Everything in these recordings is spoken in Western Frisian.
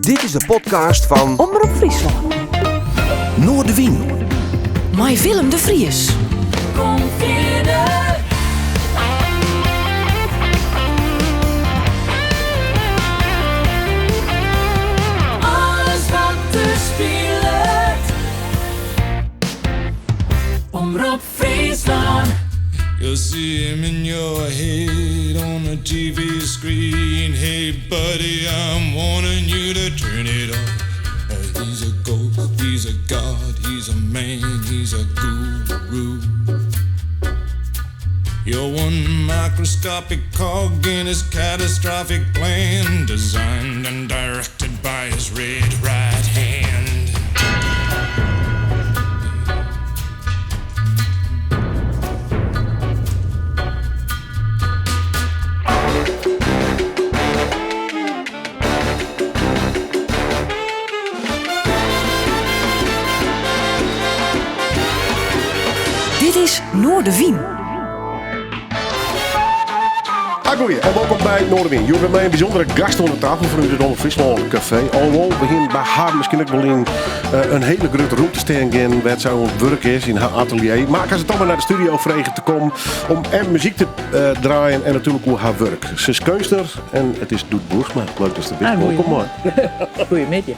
Dit is de podcast fan Omrop Fryslân. Noardewyn. Mei Willem de Vries. Kom fierder. Alles wat der spilet. Omrop Fryslân. You'll see him in your head on the TV screen. Hey, buddy, I'm warning you to turn it off. Uh, he's a ghost, he's a god, he's a man, he's a guru. You're one microscopic cog in his catastrophic plan, designed and directed by his red right hand. Dit is Noardewyn. Goeie en wolkom by Noardewyn. Hjoed by my in bysûndere gast oan de tafel fanút it Omrop Fryslân Kafee. Alhoewol, we hiene by har miskien ek wol yn eh, in hiele grutte rûmte stean kinnen wêr't sy oan it wurk is yn har atelier. Mar ik ha se toch mar nei de studio frege te kommen om en muzyk te eh, draaien en natuerlik oer har wurk. Se is keunstner en it is Doet Boersma. Leuk datst der bist. Ah, Wolkom man. Goeiemiddei.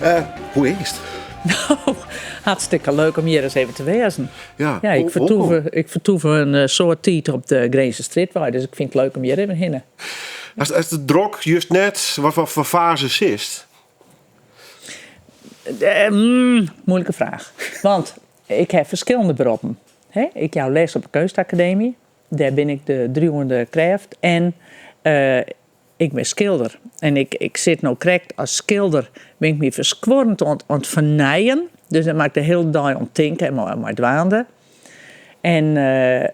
Eh, hoe is it? Nou, hartstikke leuk om hjir ris even te wêzen. Ja, Ja, ik wolkom. fertoef, ik fertoef in eh, soad tiid op de Grinzerstrjitwei, dus ik fyn it leuk om hjir even hinne. As, as it drok just net, wat foar faze sitst? Eh, moeilike fraach. Want ik ha ferskillende beroppen. Hè? Ik jou les op de Keunstakademy. Dêr bin ik de driuwende krêft. En eh, ik bin skilder. En ik, ik sit no krekt as skilder, bin ik my ferskuorrend oan, oan it fernijen. Dus dêr moat ik de hiele dei om tinke en mei, mei dwaande. En, eh,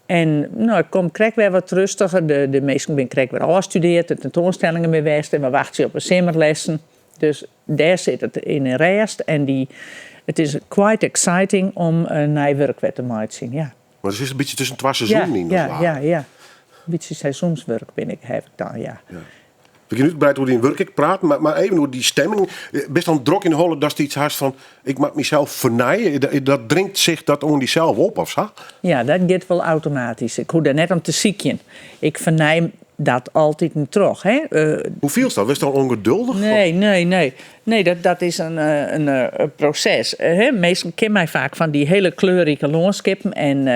en no, ik kom krekt wer wat rêstiger. De, de minsken binne krekt wer ôfstudearre, de tentoanstellingen binne west en we wachtsje op de simmerlessen. Dus dêr sit it yn in rêst. En dy, it is quite exciting om in nij wurk wer te meitsjen. Ja. Mar it is in bytsje tusken twa seizoenen yn. Ja, ja, ja. In bytsje seizoenswurk bin ik, ha ik dan, ja. We gean útbreid oer dyn wurk ek praten, mar, mar even oer dy stemming. Bist dan drok yn de holle datst yts hast fan ik moat mysels fernije? Dat, dat dringt sich dat oan dysels op of sa? Ja, dat giet wol automatysk. Ik hoech dêr net om te sykjen. Ik fernij dat altiten troch. Hè. Eh, Hoe fielst dat? Wurdst dan ûngeduldich? Nee, nee, nee. Nee, dat, dat is in, eh, in, eh, proses. Hè, minsken kenne my faak fan dy hiele kleurrike lânskippen en,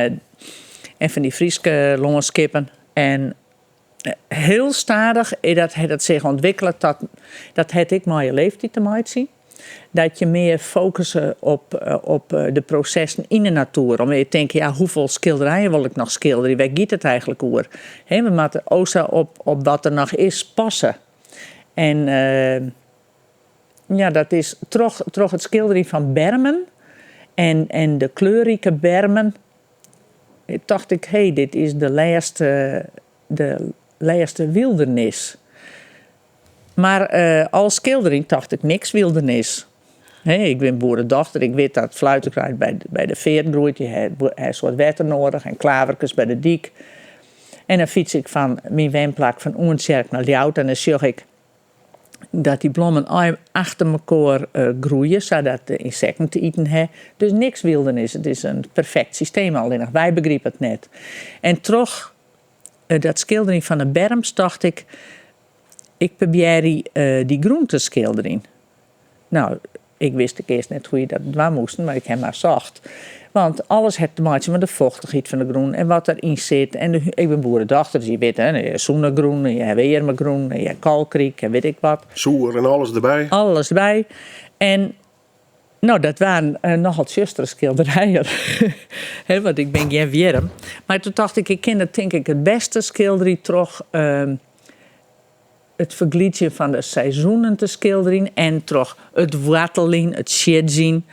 en fan dy Fryske lânskippen. En hiel stadich is dat, hat dat sich ûntwikkele dat, dat hat ek mei je leeftiid te meitsjen. Dat je mear fokusse op, op de prosessen yn de natoer. Om je te tinken, ja, hoefolle skilderijen wol ik noch skilderje? Wêr giet it eigentlik oer? Hè, we moatte o sa op, op wat der noch is passe. En eh, ja, dat is troch, troch it skilderjen fan bermen en, en de kleurrike bermen, tocht ik, hé, dit is de lêste, de lêste wyldernis. Mar eh, al skilderjen tocht ik niks wyldernis. Hè, ik bin boeredochter, ik wit dat fluitekruid by, by de feart groeit. Dy hat in soad wetter nedich en klaverkes by de dyk. En dan fyts ik fan myn wenplak fan Oentsjerk nei Ljouwert en dan sjoch ik dat dy blommen achter mekoar eh, groeie, sadat de ynsekten te iten ha. Dus niks wyldernis. It is in perfekt systeem, allinnich wy begripe it net. En troch eh, dat skilderjen fan de berms tocht ik, ik probearje eh, dy grûn te skilderjen. No, ik wist ek earst net hoe't je dat dwaan moasten, mar ik ha mar socht. Want alles hat te meitsjen mei de fochtichheid fan de grûn en wat deryn sit. En de, ik bin boeredochter, dus je witte, hè, sûne grûn, je ha earme grûn, je ha kalkryk en wit ik wat. Soer en alles derby. Alles derby. En no, dat waarden eh, nochal tsjustere skilderijen. Hè, want ik bin gjin wjirm. Mar doe tocht ik, ik kin it tink ik it bêste skilderje troch ehm, it ferglydzjen fan de seizoenen te skilderjen en troch it woarteljen, it siedzjen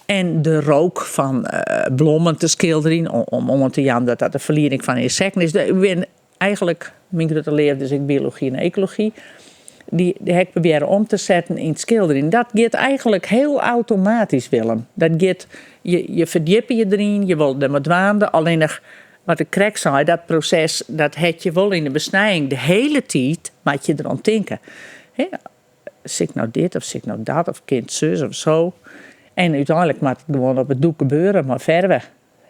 en de rook fan eh, blommen te skilderjen om, om oan te jaan dat dat de ferlieding fan ynsekten is. Ik bin eigentlik, myn grutte leafde is ek biology en ekology. Dy, dy ha ik probearre om te setten yn it skilderjen. Dat giet eigentlik hiel automatysk, Willem. Dat giet, je, je ferdjippe je deryn, je wolle dermei dwaande. Allinnich, wat ik krekt sei, dat proses dat hat je wol yn de besnijing. De hiele tiid moat je deroan tinke. Hè, Sil ik no dit of sil ik no dat of kin it sus of so. En úteinlik moat it gewoan op it doek gebeure mei ferve.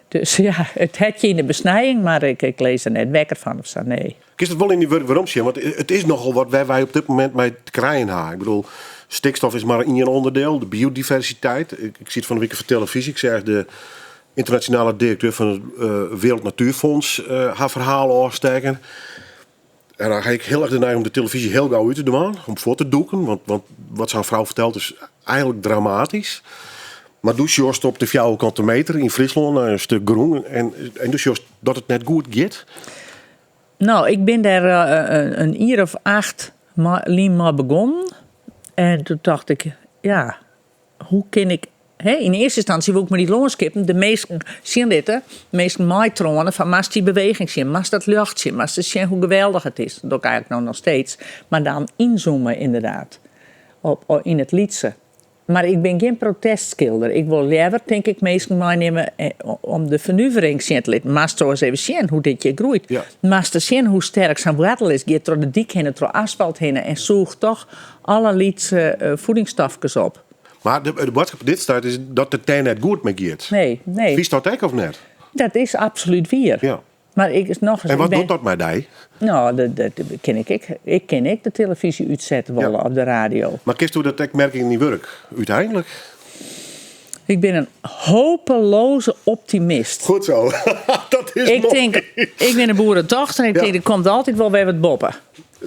Dus ja, it hat je yn de besnijing, mar ik, ik lis der net wekker fan of sa, nee. Kinst it wol yn dyn wurk weromsjen? Want it is nochal wat wêr't wy op dit momint mei te krijen ha. Ik bedoel, stikstof is mar ien ûnderdiel, de biodiversiteit. Ik, ik siet fan de wike foar televyzje, ik seach de ynternasjonale direkteur fan it uh, Wereld Natuurfonds uh, har ferhaal ôfstekken. En dan ha ik hiel erch de neiging om de televyzje hiel gau út te dwaan, om fuort te dûken, want, want wat sa'n frou fertelt is eigenlik dramatysk. Mar do sjochst op de fjouwerkante meter yn Fryslân nei in stik grûn en, en do sjochst dat it net goed giet. No, ik bin dêr eh, in jier of acht lyn mei begûn. En doe tocht ik, ja, hoe kin ik. Hè, yn earste ynstânsje woe ik mei dy lânskippen de minsken sjen litte, de minsken meitroane fan moatst dy beweging sjen, moatst dat ljocht sjen, moatst ris sjen hoe geweldich it is. Dat doch ik eigenlik no noch steeds. Mar dan ynzoome ynderdaad op, yn it lytse. Mar ik bin gjin protestskilder. Ik wol leaver, tink ik, minsken meinimme eh, om de fernuvering sjen te litten. Moatst ris even sjen hoe't dit hjir groeit. Ja. Moatst sjen hoe sterk sa'n woartel is. Giet troch de dyk hinne, troch asfalt hinne en sûcht toch alle lytse eh, voedingsstofkes op. Mar de, de boadskip op dit stuit is dat it dêr net goed mei giet. Nee, nee. Fynst dat ek of net? Dat is absolút wier. Ja. Mar ik is noch En wat ik ben, docht dat mei dy? No, dat, dat kin ik ek. Ik kin ek de televyzje útsette wolle Ja. of de radio. Mar kinsto dat ek merke yn dyn wurk, úteinlik? Ik bin in hopeloze optimist. Goed zo. dat is Ik moai. tink, ik bin in boerendochter en ik Ja. tink, der komt altyd wol wer wat boppe.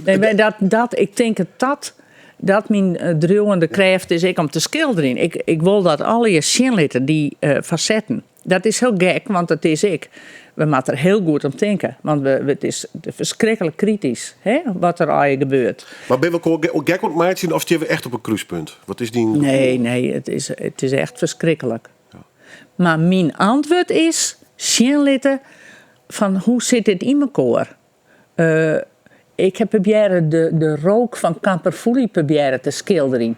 En dat, dat, ik tink dat dat, dat myn eh, driuwende krêft is ek om te skilderjen. Ik, ik wol dat allegear sjen litte, dy eh, fasetten. Dat is hiel gek, want dat is ek. We moatte der hiel goed om tinke, want we, it is ferskriklik kritysk hè, wat der allegear gebeurt. Mar binne we elkoar gek oan it meitsjen of steane we echt op in krúspunt? Wat is dyn Nee, nee, it is echt ferskriklik. Mar myn antwurd is sjen litte fan hoe sit dit yn mekoar. Eh, ik ha probearre de, de rook fan Kamperfoelie probearre te skilderjen.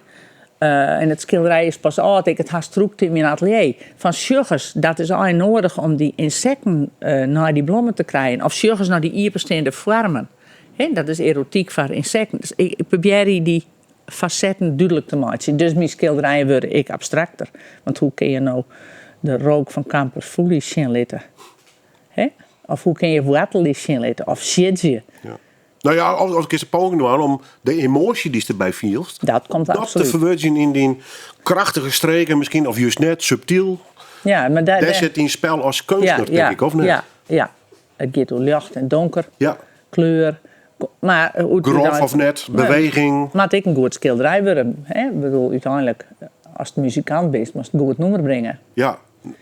Eh, en it skilderij is pas ôf, ik it hast strûkt yn myn atelier. Fan sjoch ris, dat is allegear noadich om dy ynsekten eh, nei dy blommen te krijen. Of sjoch ris nei dy iepensteande foarmen. Hè, dat is erotyk foar ynsekten. Dus ik, ik probearje dy fasetten dúdlik te meitsjen. Dus myn skilderijen wurde ek abstrakter. Want hoe kinne je no de rook fan Kamperfoelie sjen litte? Hè? Of hoe kinne je woarteljes sjen litte? Of siedzje? Ja. No ja, of, of kinst in poging dwaan om de emoasje dy'tst derby fielst, Dat komt dat te absolút. ferwurdzjen yn dyn krachtige streken miskien, of just net, subtyl. Ja, mar dêr, Dêr dêr- sit dyn spel as keunstner, tink ik, of net? Ja, ja. It giet oer ljocht en donker, Ja. kleur. Mar hoe it Grof úteinlik- of net, beweging. Moat ek in goed skilderij wurde. Hè? Ik bedoel, úteinlik, ast muzikant bist, moatst in goed nûmer bringe. Ja,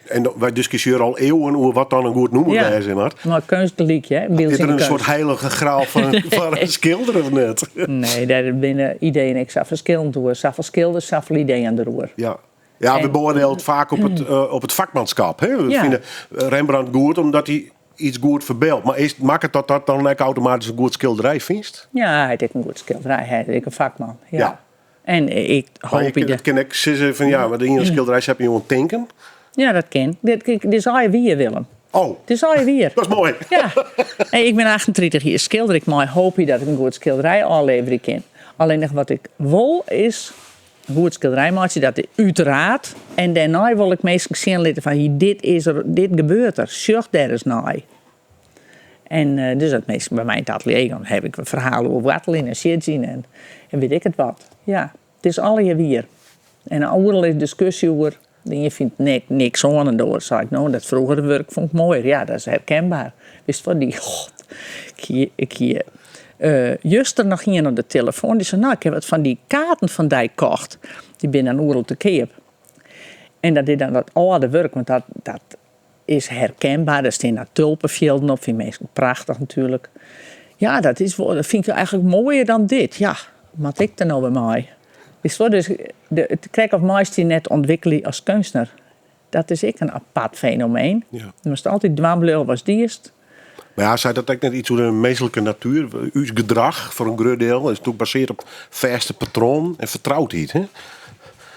en wy diskusjearje al iuwen oer wat dan in goed nûmer Ja. wêze moat. Mar keunst gelyk, hè? Is der Byldzjende in keunst. soart heilige graal foar in skilder of net? Nee, dêr binne ideeën ek sa ferskillend oer. Safolle skilders, safolle ideeën deroer. Ja. Ja, we En- beoardielje it faak op it, eh, op it fakmanskip. Hè? We Ja. fine Rembrandt goed omdat hy iets goed ferbyld. Mar is, makket dat dat dan ek automatysk in goed skilderij, fynst? Ja, hy hat ek in goed skilderij. Hy is ek in fakman. Ja. Ja. En ik Mar je hoop kin, de... it kin ek sizze fan ja, mar de iene skilderij set my oan it tinken. Ja, dat kin. Dit, dit is allegear wier, Willem. Oh, Dit is allegear wier. dat is moai. Ja. Hey, ik bin 38 jier skilder. Ik mei hoopje dat ik in goed skilderij ôfleverje kin. Allinnich wat ik wol is in goed skilderij meitsje, dat is úteraard. En dêrnei wol ik minsken sjen litte fan hier, dit is der, dit gebeurt der. Sjoch dêr ris nei. En eh, dus dat minsken by my yn it atelier dan ha ik in ferhaal oer woarteljen en siedzjen en, en wit ik it wat. Ja, it is allegear wier. En oeral is diskusje oer. De ien fynt nik, niks oan en de oar seit, no, dat froegere wurk fûn ik moaier. Ja, dat is herkenbaar. Witst wat, dy, god, ik hie, ik hie eh, juster noch ien oan de telefoan. Dy sei, no, ik ha wat fan dy kaarten fan dy kocht. Dy binne dan oeral te keap. En dat is dan dat âlde wurk, want dat, dat is herkenbaar. Dêr stean dan tulpefjilden op, fine minsken prachtich natuerlik. Ja, dat is wol, dat fyn ik eigenlik moaier dan dit. Ja, moat ik der no wer mei? Witst wol, dus de, it krekt of meist dy net ûntwikkelje as keunstner. Dat is ek in apart fenomeen. Ja. Je moatst altyd dwaan bliuwe watst diest. Mar ja, seit dat ek net iets oer de minsklike natuer? Us gedrach, foar in grut diel, is natuerlik basearre op fêste patroanen en fertroudheid. Hè?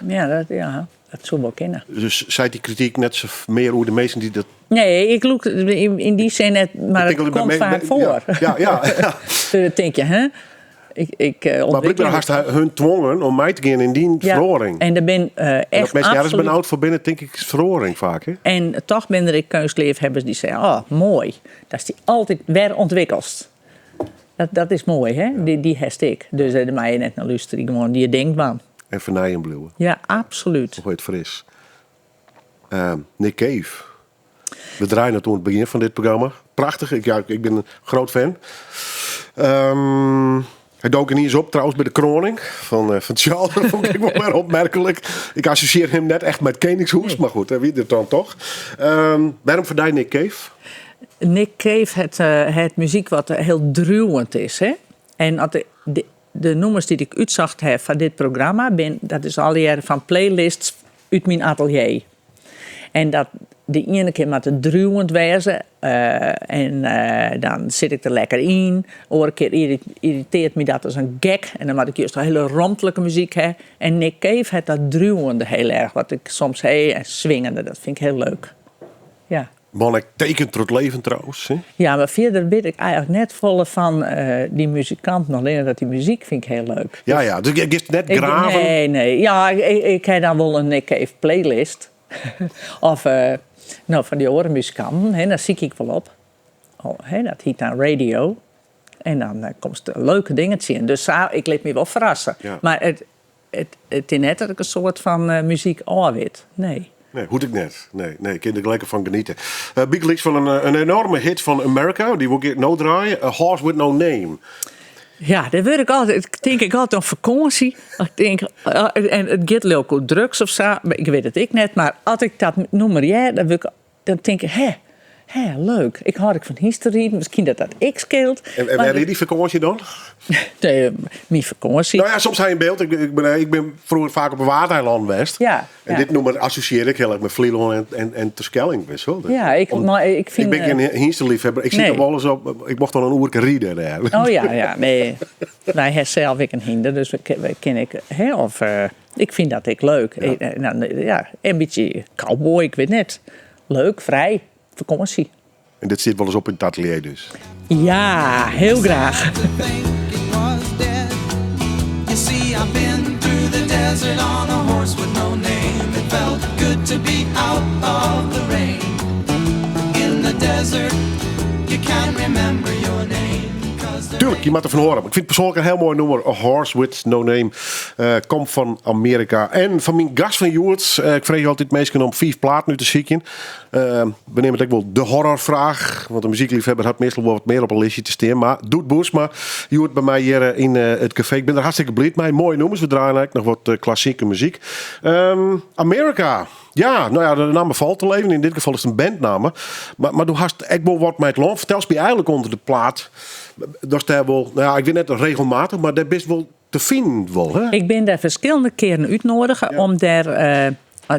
Ja, dat, ja, dat soe wol kinne. Dus seit dy krityk net sa mear oer de minsken dy't dat. Nee, ik lûk yn, yn dy sin net, mar Ik it tink altyd by komt me- faak me- foar. Ja, ja, ja. Dan tink je, hè? Ik, ik, Maar ontwikkel blijkbaar hast hun twongen om mei te gean yn dyn Ja, feroaring. En der bin En echt dat mensen ergens absoluut- benauwd foar binne, tink ik, is feroaring faak. Hè? En toch binne der ek keunstleafhawwers dy't sizze, oh, moai. Datst dy altyd wer ûntwikkelst. Dat is moai, hè? Dy hast ek. Dus dêr moatte je net nei lústerje, gewoan dyn ding dwaan. En fernijen bliuwe. Ja, absolút. Of it fris. Nick Cave. We draaien it oan it begjin fan dit programma. Prachtich. Ik, ja, ik bin in grut fan. Hy dook yniens op trouwens by de kroaning fan Charles. Dat fûn ik wol wer opmerklik. Ik assosjeer him net echt mei it Keningshûs, mar goed, hy wie der dan toch. Wêrom foar dy Nick Cave? Nick Cave hat muzyk wat hiel driuwend is. Hè? En as de nûmers dy't ik útsocht ha foar dit programma, bin, dat is allegear fan playlists út myn atelier. En dat de iene kear moat it driuwend wêze en dan sit ik der lekker yn. Oare kear yrritearret my dat as in gek en dan moat ik just hiele romtlike muzyk ha. En Nick Cave hat dat driuwende hiel erch, wat ik soms ha, en swingende, dat fyn ik hiel leuk. Ja. Man ek tekend troch it leven trouwens. Hè? Ja, mar fierder wit ik eigentlik net folle fan dy muzikanten. Allinnich dat dy muzyk fyn ik hiel leuk. Ja, ja. Dus giest net graven? Nee, nee. Ja, ik ha dan wol in Nick Cave playlist. Of no, fan dy oare muzikanten, hè, dan sykje ik wol op. Oh, hè, dat hjit dan radio. En dan komst leuke dingen tsjin. Dus sa, ik lit my wol ferrasse. Mar it is net dat ik in soart fan muzyk ôfwit. Nee. Nee, hoecht ek net. Nee, nee, ik kin der lekker fan genietsje. Bygelyks fan in enoarme hit fan America, dy wol ik no draaie, A Horse With No Name. Ja, dêr wurd ik altyd, tink ik altyd oan fakânsje. Ik tink, en it giet leau ik oer drugs of sa, mar ik wit it ek net. Mar as ik dat nûmer hear, dan wurd ik, dan tink ik, hè, hè, leuk. Ik hâld ek fan hynsteriden, miskien dat dat ek skeelt. En Mar wêr is dy fakânsje dan? Nee, myn fakânsje. No ja, soms ha je in byld. Ik bin froeger faak op de Waadeilannen west. En dit nûmer assosjear ik hiel erch mei Flylân en Terschelling, witst wol. Ja, ik, mar ik fyn, Ik bin gjin hynsteliefhebber. Ik siet Nee. der wolris op. Ik mocht dan in oerke riden dêr. Oh ja, ja, nee. Wy ha sels ek in hynder, dus we kin ik, hè, of, ik fyn dat ek leuk. Ik, nou, ja, in bytsje cowboy, ik wit net. Leuk, frij, fakânsje. En dit sit wolris op yn it atelier dus? Ja, hiel graach. You see, I've been through the desert on a horse with no name. It felt good to be out of the rain. In the desert, you can't remember your name. 'Cause there Tuurlijk, je moet ervan horen. Ik vind het persoonlijk een heel mooi nummer. A Horse With No Name. Komt fan Amerika. En fan myn gast fan hjoed. Ik freegje altyd minsken om 5 platen út te sykjen. We neame it ek wol de horrorfraach. Want de muzykleafhawwer hat meastal wol wat mear op in listje te stean. Mar Doet Boersma, hjoed by my hjir yn it kafee. Ik bin der hartstikke bliid mei. Moaie nûmers. We draaie ek noch wat klassike muzyk. America. Ja, no ja, de namme falt te leven. Yn dit gefal is it in bandnamme. Mar do hast ek wol wat mei it lân. Fertel my eigentlik ûnder de plaat. Datst dêr wol, no ja, ik wit net regelmatich, mar dêr bist wol te finen wol, hè? Ik bin dêr ferskillende kearen útnoadige om dêr,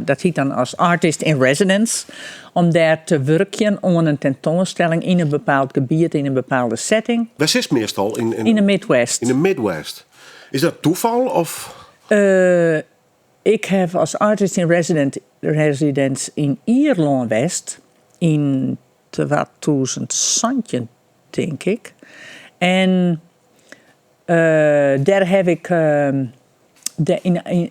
dat hjit dan as artist in residence, om dêr te wurkjen oan in tentoanstelling yn in bepaald gebiet, yn in bepaalde setting. Wêr sitst meastal? Yn de Midwest. Yn de Midwest. Is dat tafal of? Ik ha as artist in residence yn Ierlân west yn 2017, tink ik. En dêr ha ik de, yn,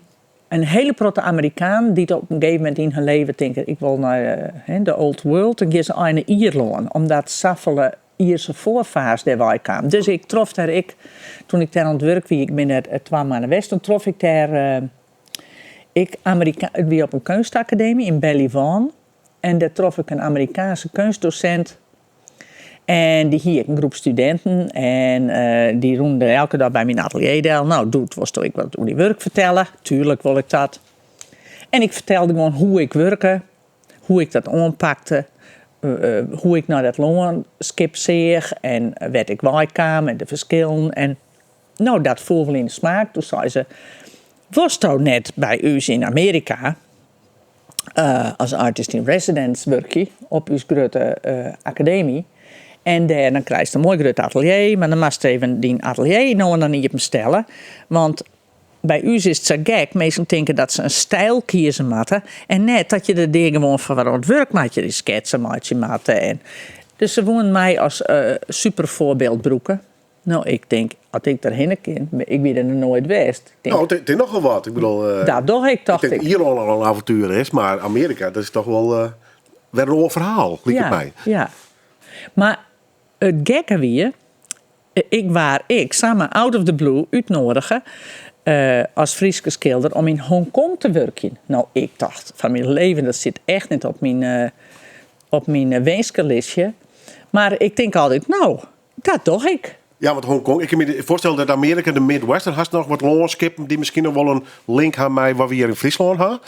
in hiele protte Amerikanen dy't op in gegeven momint yn har leven tinke, ik wol nei de Old World, dan gean se ein nei Ierlân, omdat safolle Ierske foarfaars dêr wei kamen. Dus ik trof dêr ek, toen ik dêr oan it wurk wie, ik bin dêr 2 maanden west, toen trof ik dêr ek Amerika-, it wie op in keunstakademy yn Ballyvaughan, en dêr trof ik in Amerikaanske keunstdosint. En dy hie ek in groep studinten en dy rûnen der elke dei by myn atelier del. No, Doet, wolsto ek wat oer dyn wurk fertelle? Tuerlik wol ik dat. En ik fertelde gewoan hoe't ik wurke, hoe't ik dat oanpakte, hoe't ik nei dat lânskip seach en wêr't ik wei kaam en de ferskillen. En no, dat foel wol yn de smaak. Doe sei se, wolsto net by ús yn Amearika as artist in residence wurkje op ús grutte akademy? En dêr dan krijst in moai grut atelier, mar dan moatst even dyn atelier no en dan iepenstelle. Want by ús is it sa gek, minsken tinke dat se in styl kieze moatte en net dat je der dea gewoan foar oan it wurk moatte, je sketsen meitsje moatte. En dus se woenen my as superfoarbyld brûke. No, ik tink, as ik derhinne kin, ik wie der noch noait west. Ik tink, No, it is nochal wat. Ik bedoel, dat doch ik, ik tocht tink ik. Ierlân al in avontuer is, mar Amearika, dat is toch wol wer in oar ferhaal, liket Ja, my. ja. Mar it gekke wie, ik waard ek samar out of the blue útnoadige as Fryske skilder om yn Hongkong te wurkjen. No, ik tocht fan myn leven, dat sit echt net op myn winskelistje. Mar ik tink altyd, no, dat doch ik. Ja, want Hongkong, ik kin my foarstelle dat Amearika, de Midwest, dan hast noch wat lânskippen dy't miskien noch wol in link ha mei wat we hjir yn Fryslân ha.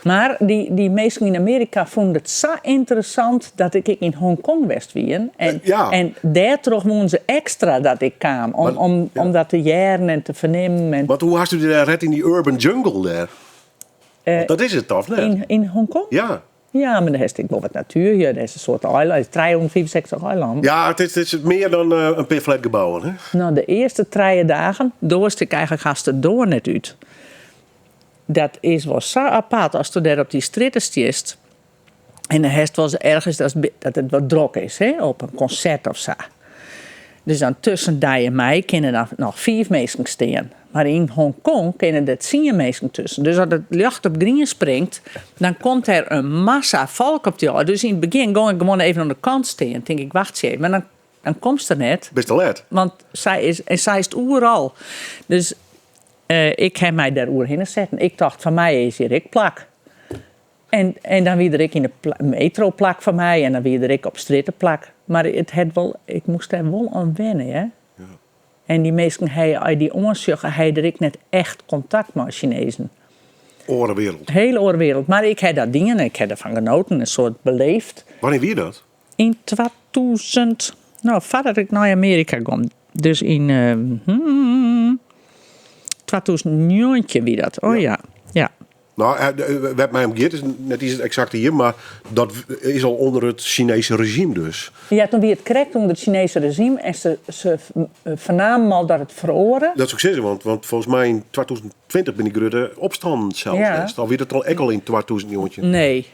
Mar dy minsken yn Amearika fûnen it sa ynteressant dat ik ek yn Hongkong west wie. En, Ja. en dêrtroch woenen se ekstra dat ik kaam, Mar- ja. om dat te hearren en te fernimmen. En, Want hoe hasto dy dêr ret yn dy urban jungle dêr? Want dat is it toch, net? yn Hongkong? Ja. Ja, mar dêr hast ek wol wat natuer. Ja, dêr is in soart eilân, 365 eilannen. Ja, it is mear dan in pear flatgebouwen, hè? No, de earste 3 dagen doarst ik eigentlik hast de doar net út. Dat is wol sa apart asto dêr op dy strjitte stiest. En dan hast wolris ergens dat it wat drok is, hè, op in konsert of sa. Dus dan tusken dy en my kinne dan noch 5 minsken stean. Mar yn Hongkong kinne der 10 minsken tusken. Dus as it ljocht op grien springt, dan komt der in massa folk op dy ôf. Dus yn it begjin gong ik gewoan even oan de kant stean. Tink ik, wachtsje even. Mar dan komst der net. Bist te let. Want sy is, en sy is it oeral. Dus ik ha my dêr oerhinne setten. Ik tocht, foar my is hjir ek plak. En dan wie der ek yn de metro plak foar my en dan wie der ek op strjitte plak. Mar it hat wol, ik moast dêr wol oan wenne, hè. En dy minsken, as dy oansjogge, ha der ek net echt kontakt mei Sinezen. Oare wereld. Hele oare wereld. Mar ik ha dat dien en ik ha derfan genoten, in soart beleefd. Wannear wie dat? Yn 2000, no, foardat ik nei Amearika gong. Dus yn 2019 wie dat. Oh ja, ja. No, wêr't my om giet is net iens it eksakte jier, mar dat is al ûnder it Sinese rezjym dus. Ja, toen wie it krekt ûnder it Sinese rezjym en se fernamen al dat it feroare. Dat soe ik sizze, want folgens my yn 2020 binne dy grutte opstannen sels west. Of wie dat al ek al yn 2019? Nee.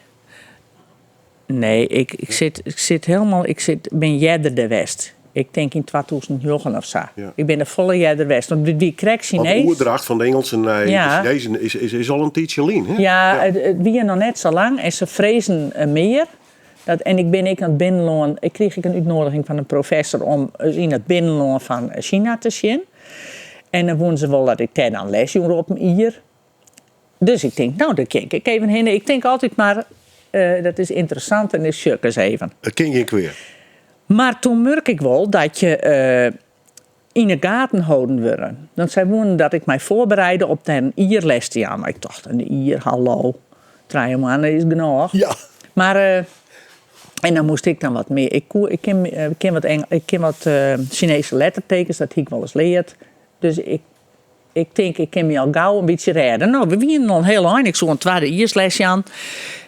Nee, ik sit helemaal, ik sit, bin earder dêr west. Ik tink yn 2009 of sa. Ik bin der folle earder west. Want it wie krekt Want de Sinees. oerdracht fan de Ingelsen nei de Sinezen is al in tiidsje lyn, hè? Ja, it wie noch net sa lang en se frezen mear. Dat, en ik bin ek yn it binnenlân, ik krige ek in útnoadiging fan in professor om ris yn it binnenlân fan Sina te sjen. En dan woenen se wol dat ik dêr dan les joech op in jier. Dus ik tink, no, dêr kin ik even hinne. Ik tink altyd mar, dat is ynteressant en is sjoch ik ris even. It kin gjin kwea. Mar toen murk ik wol dat je yn de gaten holden wurde. Want sy woenen dat ik my foarbereide op dêr in jier les te jaan. Mar ik tocht, in jier, hallo, 3 moannen is genôch. Mar en dan moast ik dan wat mear. Ik koe, ik kin, ik kin wat Engel, ik kin wat Sinese lettertekens, dat hie ik wolris leard. Dus ik tink, ik kin my al gau in bytsje rêde. No, we wienen al in hiel ein. Ik soe in twadde jiersles jaan.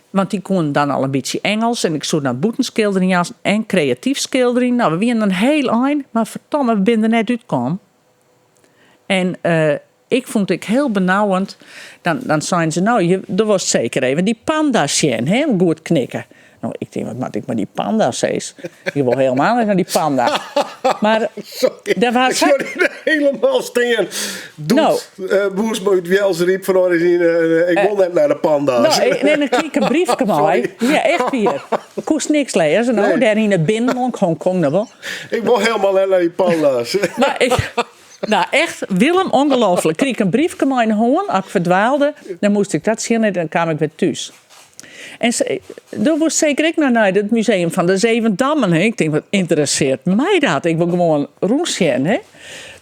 Want dy koenen dan al in bytsje Engels. En ik soe dan bûtenskildering jaan en kreatyf skildering. No, we wienen in hiel ein. Mar fertomme, we binne der net útkommen. En ik fûn it ek hiel benauwend. Dan seinen se, no, do wolst seker even dy panda sjen, hè, om goed knikke. No, ik tink, wat moat ik mei dy panda, sis? Ik wol helemaal net nei dy panda. Mar Sorry, der waard ik sa sjoch dy helemaal stean. Doet, No. Boersma út Wjelsryp fan origine, ik wol net nei de panda's. No, ik, nee, dan krige ik in briefke mei. Sorry. Ja, echt wier. Ik koest niks lêzen. No, Nee. dêr yn it binnenlân, Hongkong noch wol. Ik wol helemaal net nei dy panda's. Maar ik, nou, echt, Willem, ongelooflijk. Krige ik in briefke mei yn 'e hân, as ik ferdwaalde, dan moast ik dat sjen en dan kaam ik wer thús. En doe moast seker ek noch nei it museum fan de Zeven Dammen. Hè. Ik tink, wat ynteressearret my dat? Ik wol gewoan rûnsjen. Hè.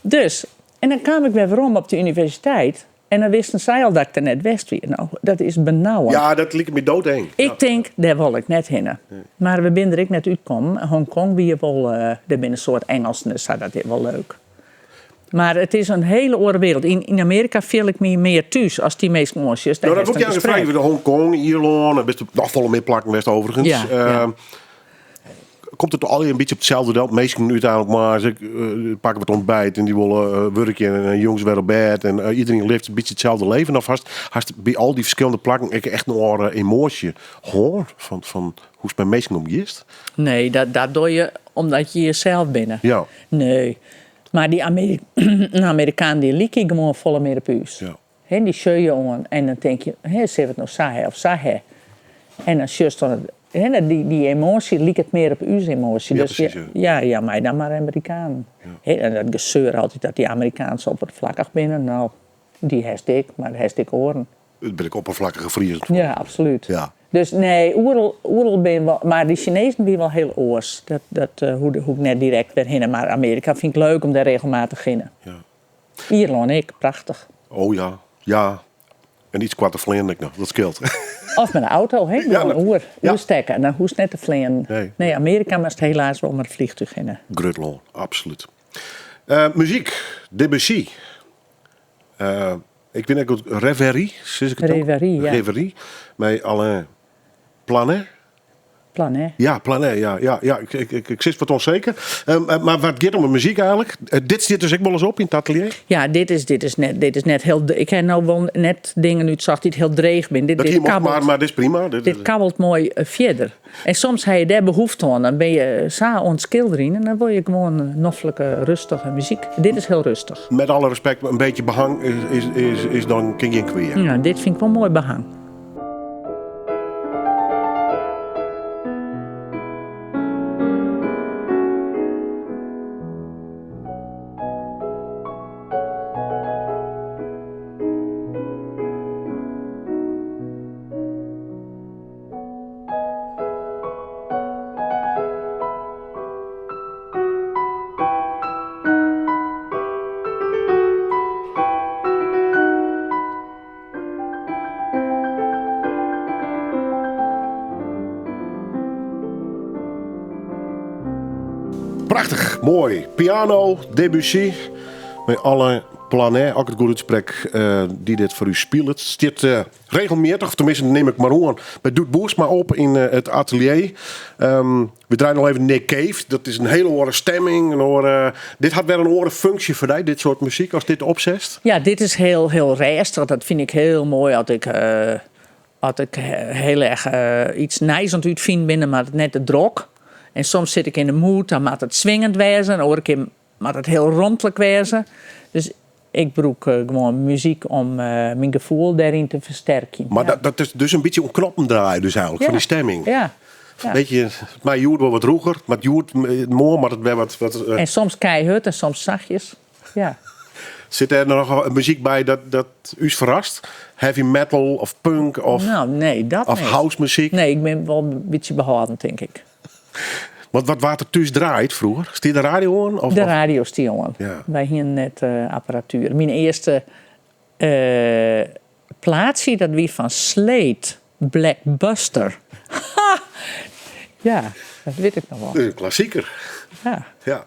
Dus, en dan kaam ik wer werom op de universiteit. En dan wisten sy al dat ik der net west wie. No, dat is benauwend. Ja, dat liket my doodeng. Ik tink, dêr wol ik net hinne. Mar we binne der ek net útkommen. Hongkong wie wol, dêr binne in soad Engelsen, dus dat is wol leuk. Mar it is in hiele oare wereld. Yn Amearika fiel ik my mear thús as dy minsken oansjochst. No, Dêr dat wol ik hast jou in even gesprek. freegje. Hongkong, Ierlân, dêr bist noch folle mear plakken west overigens. Komt it allegear in bytsje op itselde del? Minsken úteinlik mar, se pakke wat ontbijt en dy wolle wurkje en jûns wer op bêd. En iedereen leeft in bytsje itselde leven. Of hast by al dy ferskillende plakken ek echt in oare emoasje hân fan hoe'tst mei minsken omgiest? Nee, dat doe je omdat je jezelf binne. Nee. Mar dy Amerikanen dy lykje gewoan folle mear op ús. Ja. Hè, dy sjogge je oan en dan tink je, hè, sille we it no sa ha of sa ha? En dan sjochst dan, hè, dy, dy emoasje liket mear op ús emoasje. Ja, dus precies, ja, ja, mij dan mar Amerikanen. Hè, en dat geseur altyd dat dy Amerikanen sa opperflakkich binne, no, dy hast ek, mar hast ek oaren. It binne ek opperflakkige Friezen. Ja, absolút. Ja. Dus nee, oeral, oeral bin wol, mar dy Sinezen binne wol hiel oars. Dat, dat eh, hoech, hoech ik net direkt wer hinne. Mar Amearika fyn ik leuk om dêr regelmatich hinne. Ja. Ierlân ek, prachtich. Oh ja, ja. En iets koarter flean ek noch, dat skeelt. Of mei de auto, hè? Ja, Gewoan dat- oer, ja. oerstekke. En dan hoechst net te fleanen. Nee. Nee, Amearika moatst helaas wol mei it fleantúch hinne. Grut lân, absolút. Eh, muzyk, Debussy. Eh, ik wit net goed, Reverie, sis ik it ook? Reverie, ja. Reverie, mei Alain Planet. Planet. Ja, Planet, ja. ja, ja ik, ik, ik, ik sit wat onzeker. Eh, mar wat giet om de muzyk eigentlik? Eh, dit stiet dus ek wolris op yn it atelier? Ja, dit is, dit is, net, dit is net hiel. Ik ha no wol net dingen útsocht dy't hiel dreech binne. Dit, Dat dit hier mocht, kabbelt, mar, mar dit is prima. Dit, dit kabbelt moai eh, fierder. En soms ha je dêr behoefte oan. Dan binne je sa oan it skilderjen en dan wol je gewoan eh, noflike, rustige muzyk. Dit is hiel rêstich. Met alle respect, in bytsje behang is, is, is, is dan kin gjin kwea. Ja, dit fyn ik wol moai behang. Prachtich, moai. Piano, Debussy, mei Alain Planet, as ik it goed útsprek, eh, dy't dit foar ús spilet. Stiet eh, regelmjittich, of teminsten nim ik mar oan, by Doet Boersma op yn eh, it atelier. We draaien al even Nick Cave. Dat is in hiele oare stimming. In oare, dit hat wer in oare funksje foar dy, dit soart muzyk, ast dit opsetst. Ja, dit is hiel, hiel rêstich. Dat fyn ik hiel moai as ik, eh, as ik hiel erch eh, iets nijs oan it útfinen bin, mar it net te drok. En soms sit ik yn de mood, dan moat it swingend wêze. En oare kear moat it hiel romtlik wêze. Dus ik brûk eh, gewoan muzyk om eh, myn gefoel dêryn te fersterkjen. Mar Ja. dat, dat is dus in bytsje oan knoppen draaie, dus eigentlik, fan dy stimming. Ja. Ja. Bytsje, mar hjoed wol wat rûger, mar hjoed, moarn moat it wer wat. Wat En soms keihurd en soms sachtjes. Ja. Sit der noch muzyk by dat, dat ús ferrast? Heavy metal of punk of, No, nee, dat of net. housemuzyk? Nee, ik bin wol in bytsje behâldend, tink ik. Want wat waard der thús draaid froeger? Stie de radio oan? Of, De of- radio stie oan. Ja. Wy hiene net eh, apparatuer. Myn earste eh plaatsje, dat wie fan Slade, Black Buster. Ha! Ja, dat wit ik noch wol. Dat is in klassiker. Ja, Ja.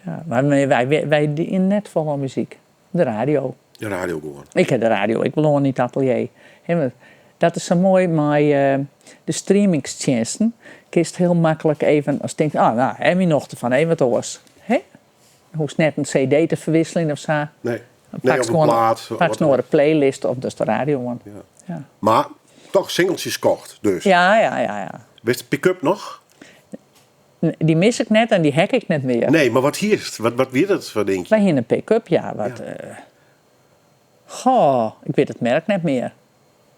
ja. Mar wy, wy, wy diene net folle muzyk. De radio. De radio gewoan. Ik ha de radio ek wol oan yn it atelier. Hè, want dat is sa moai mei eh, de streamingstsjinsten. Kinst hiel maklik even, ast tinkst, ah, no, ha myn nocht derfan, even wat oars. Hè? Hoechst net in CD te ferwikseljen of sa. Nee. Dan Nee, pakst of in gewoan plaat. Pakst Wat- in oare playlist of dus de radio oan. Ja. Ja. Mar toch singeltsjes kocht, dus. Ja, ja, ja, ja. Witst de pick-up noch? Dy mis ik net en dy ha ik net mear. Nee, mar wat hiest? Wat, wat wie dat foar dinkje? Wy hiene in pick-up, ja. Wat, eh, goh, ik wit it merk net mear.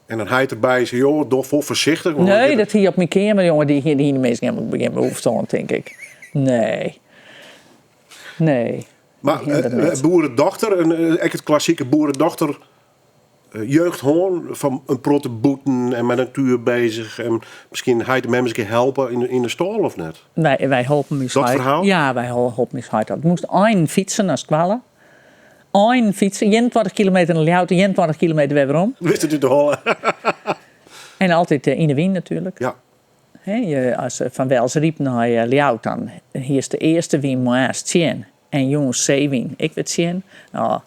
En dan heit derby, sei, joh, doch wol foarsichtich. want dan Nee, giet dat hie op myn keamer, jonge. Dy hiene de minsken helemaal gjin behoefte oan, tink ik. Nee. Nee. Mar Die hiene dat net. boerendochter, en, ek it klassike boerendochter eh, jeugd hân, fan in protte bûten en mei natuer beuzich. En miskien heit en mem ris in kear helpe yn de stâl of net? Wy, wy holpen ús Dat heit. ferhaal? Ja, wy holpen ús heit. Dat moast ein fytsen nei skoalle. Ein fytsen, 21 kilometer nei Ljouwert, 21 kilometer wer werom. Wist it út de holle? En altyd eh, yn de wyn natuerlik. Ja. Hè, je, as eh, fan Wjelsryp nei eh, Ljouwert, dan hiest de earste wyn moarns tsjin. En jûns seewyn ek wer tsjin. Oh.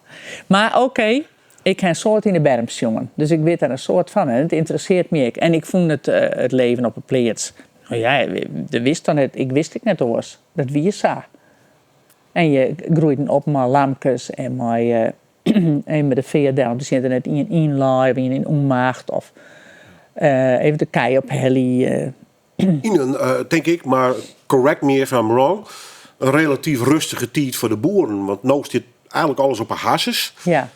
Mar oké, ik ha in soad yn de berm sjongen. Dus ik wit der in soad fan en it ynteressearret my ek. En ik fûn it, eh, it leven op 'e pleats. No ja, de wist dan net, ik wist ek net oars. Dat wie sa. En je groeiden op mei lamkes en mei, eh, en mei de feart del. Dus je net ien ynlei of ien yn ûnmacht of eh, even de kij ophelje. Yn in, eh, tink ik, mar correct me if I'm wrong. in relatyf rêstige tiid foar de boeren. Want no stiet eigentlik alles op 'e harsens. Ja.